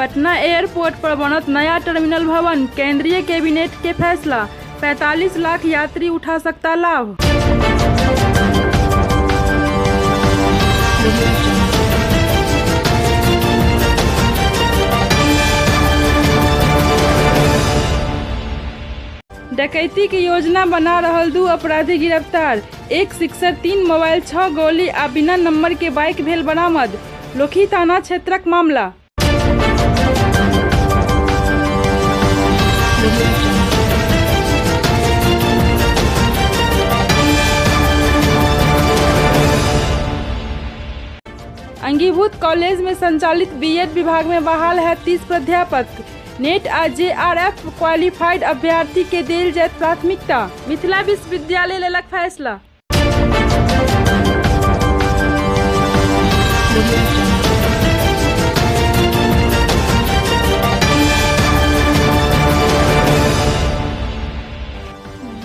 Patna airport पर बनत नया terminal भवन, केंद्रीय कैबिनेट के फैसला। 45 लाख यात्री उठा सकता लाभ। डकैती के योजना बना रहल 2 अपराधी गिरफ्तार। 1 सिक्सर, 3 मोबाइल, 6 गोली आ बिना नंबर के बाइक भेल बरामद। लोखी थाना क्षेत्रक मामला। अंगीभूत कॉलेज में संचालित बीएड विभाग में बहाल है 30 प्राध्यापक। नेट आ जेआरएफ क्वालिफाइड अभ्यर्थी के देल जायत प्राथमिकता। मिथिला विश्वविद्यालय लेलक फैसला।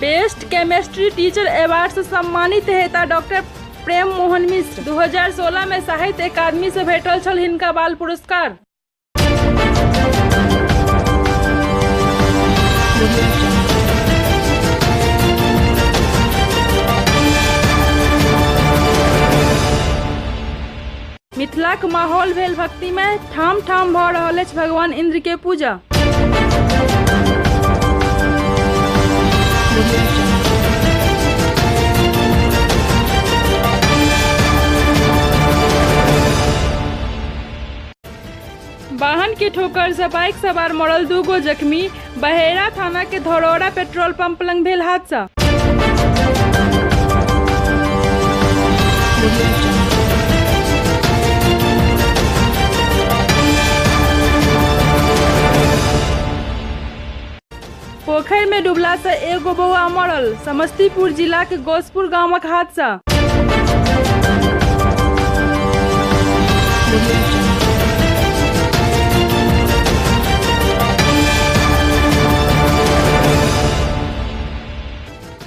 बेस्ट केमिस्ट्री टीचर अवार्ड से सम्मानित हेता डॉक्टर प्रेम मोहन मिश्र। 2016 में साहित्य अकादमी से भेटल छल हिनका बाल पुरस्कार। मिथिलाक माहौल भेल भक्तिमय, ठाम ठाम भऽ रहल अछि भगवान इंद्र के पूजा। वाहन के ठोकर से बाइक सवार मरल 2 गो जख्मी। बहेरा थाना के धरौरा पेट्रोल पंप लग भेल हादसा। पोखरि में डूबला से एगो बौआ मरल। समस्तीपुर जिला के गौसपुर गामक हादसा।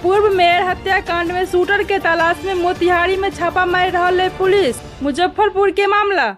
पूर्व मेयर हत्याकांड में शूटर के तलाश में मोतिहारी में छापा मार रहल है पुलिस। मुजफ्फरपुर के मामला।